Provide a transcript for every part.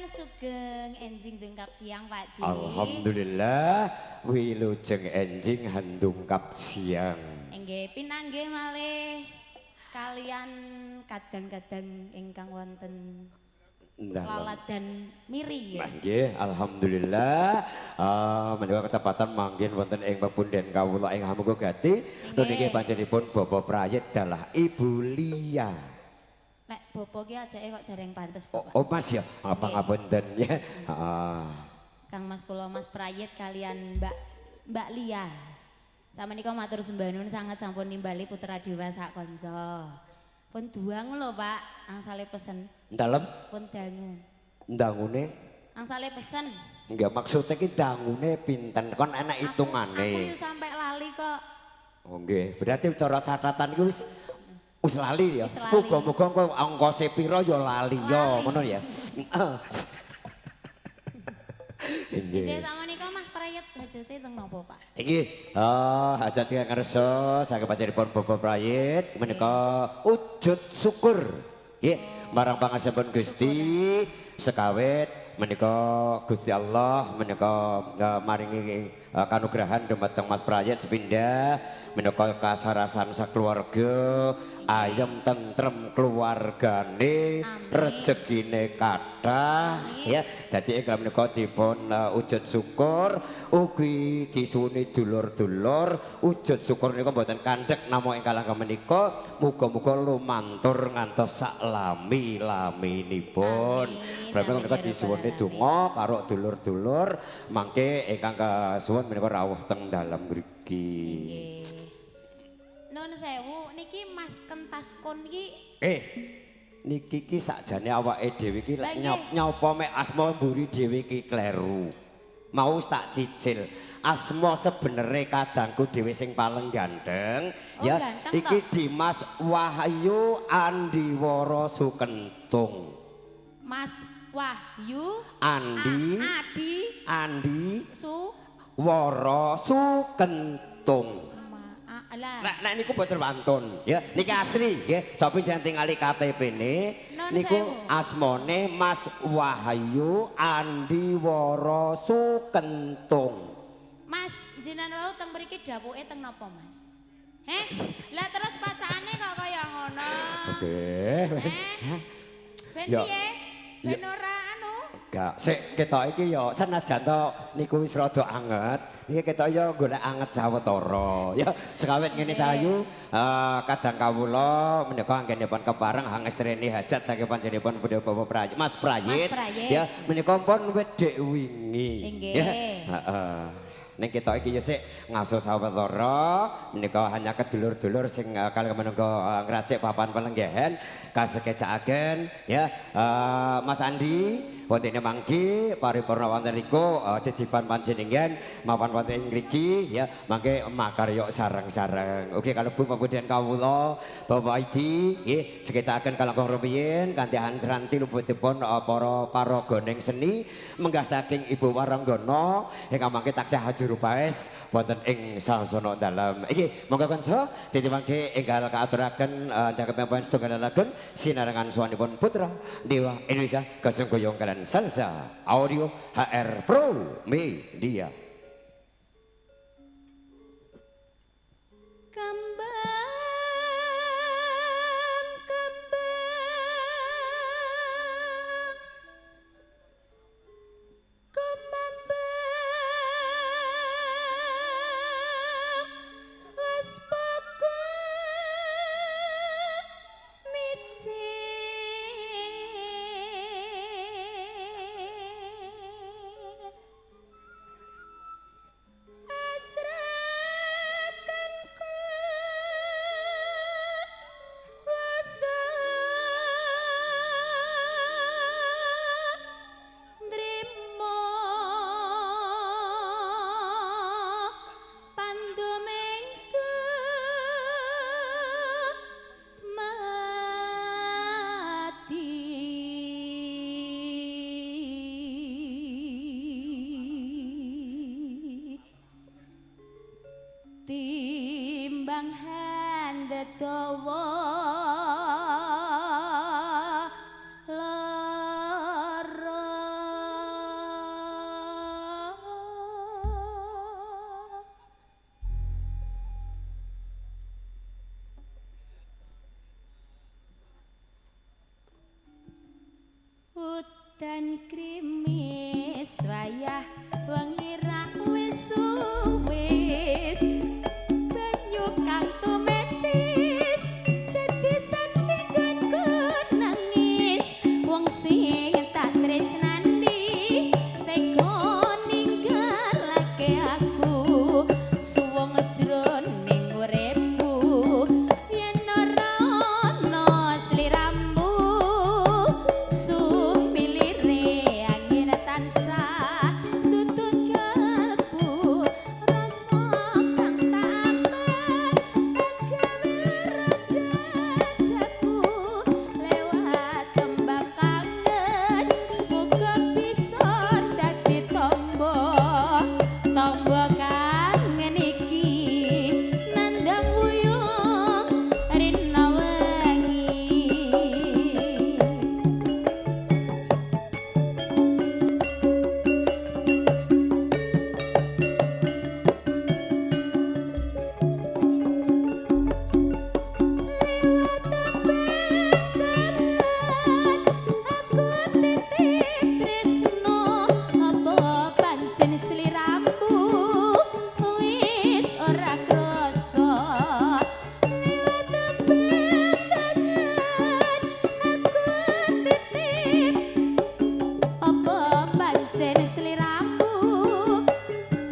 Sugeng enjing dungkap siang Pak Ji. Alhamdulillah wilujeng enjing handungkap siang. Nggih, pinanggih malih kalian kadang-kadang ingkang wonten laladan miri ya. Nggih, alhamdulillah. Menika ketepatan manggen wonten ing pepunden kawula ing Hamenggo Gati. Niki panjenenganipun Bapak Prayit dalah Ibu Lia. Nek bapak ki ajake kok dereng pantes to, Pak. Oh, Mas ya, apa ngapunten ya. Heeh. Kang Mas kula Mas Prayit kalian Mbak Lia. Samenika matur sembah nuwun sanget sampun nimbali putra dewa sak kanca. Pun duang lho Pak, angsale pesen. Dalem? Pun dangu. Dangune? Angsale pesen. Enggak, maksudnya ki dangune pinten? Kon enak hitungane. Aku yo sampe lali kok. Oh nggih, berarti cara catatan iki wis lali ya. Muga-muga engko angkase pira ya lali ya, ngono ya. Nggih, samenika Mas Prayit hajate teng napa, Pak? Nggih, hajat ingkang ngersa saking panjenenganipun Bapak Prayit menika wujud syukur. Nggih, marang pangaksipun Gusti sekawit menika Gusti Allah menika maringi kanugrahan dumateng Mas Prayit sepindah menika kasarasan sakeluarga, ayem tentrem keluargane, rezekine kathah ya. Dadi ingkang menika dipun wujud syukur ugi disuwuni dulur-dulur. Wujud syukur nika mboten kandhek namung ing kalangga menika, muga-muga lumantur ngantos sak lami-laminipun. Pramila menika disuwuni donga karo dulur-dulur mangke ingkang kasuwun menika rawuh teng dalem mriki. Nun sewu niki Mas Kentaskon iki niki ki sakjane awake dhewe iki lek nyopo mek asma mburi dhewe iki kleru. Mau tak cicil. Asma sebenere kadangku dhewe sing paling ganteng ya ganteng, iki Dimas Wahyu Andiwara Sukentung. Mas Wahyu Andi Adi Andi Su Wara Sukentung. Nek niku boten wantun ya, niki asli nggih. Cobi jenengan tingali KTP-ne niku asmane Mas Wahyu Andiwara Sukentung. Mas jenengan wau teng mriki dawuhe teng napa Mas? Heh, lah terus pacane kok kaya ngono. Oke, wis. Ben piye? Ben ora anu? Enggak, sik ketok iki ya senajan to niku wis rada anget. Niki ketok ya golek anget sawetara. Ya sekawit ngene cahayu kadang kawula menika anggenipun kepareng hangestreni hajat saking panjenenganipun Bapak Prayit, Mas Prayit. Ya menika pun wedhek wingi. Ya, heeh. Ning ketok iki ya sik ngaso sawetara menika hanya kedulur-dulur sing kalih menungga ngracik papan pelenggahan kasekecakaken ya. Mas Andi wontene mangki paripurna wonten riku jejiban panjenengan mapan wonten ing mriki ya mangke makarya sareng-sareng. Oke kalebu pamundian kawula Bapak Idi nggih sekecakaken kalangkung rumiyin kanthi anranti luputipun para paraga seni menggah saking Ibu Waranggana ingkang mangke taksih rupaes wonten ing sasana dalem. Iki monggo kanca dadi mangke enggal kaaturaken cakepipun setunggal lagun sinarengan swanipun Putra Dewa Indonesia kasengkuyung kalian Salsa Audio HR Pro Media. Timbang handadawa lara. Udan krimis wayah wengi ra wis suwis, banyu kang tumetis dadi saksi nggonku nangis. Wong sing tak tresnani tega ninggalake aku, suwung jroning uripku yen ora ana sliramu. Sumilire angin tansah tutut kalbu, rasa kang tambah gawe dadaku. Lewat tembang kangen muga bisa dadi tombo, tombo kangen iki nandang wuyung rina wengi. Lewat tembang kangen aku titip tresno, apa pancen sliramu wis ora krasa. Lewat tembang kangen aku titip, apa pancen sliramu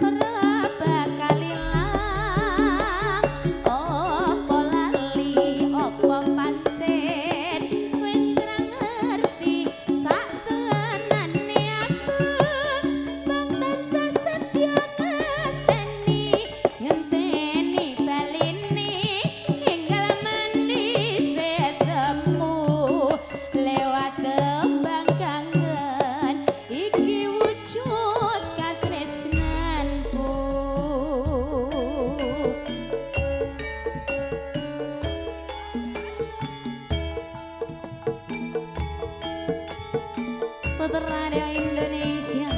ora bakal ilang. Apa lali apa pancen wis ora ngerti sak tenane aku mung tansah setya ngenteni, ngenteni baline hingga mandi sesemu. Lewat tembang kangen iki wujud katresnanku. Putra Indonesia.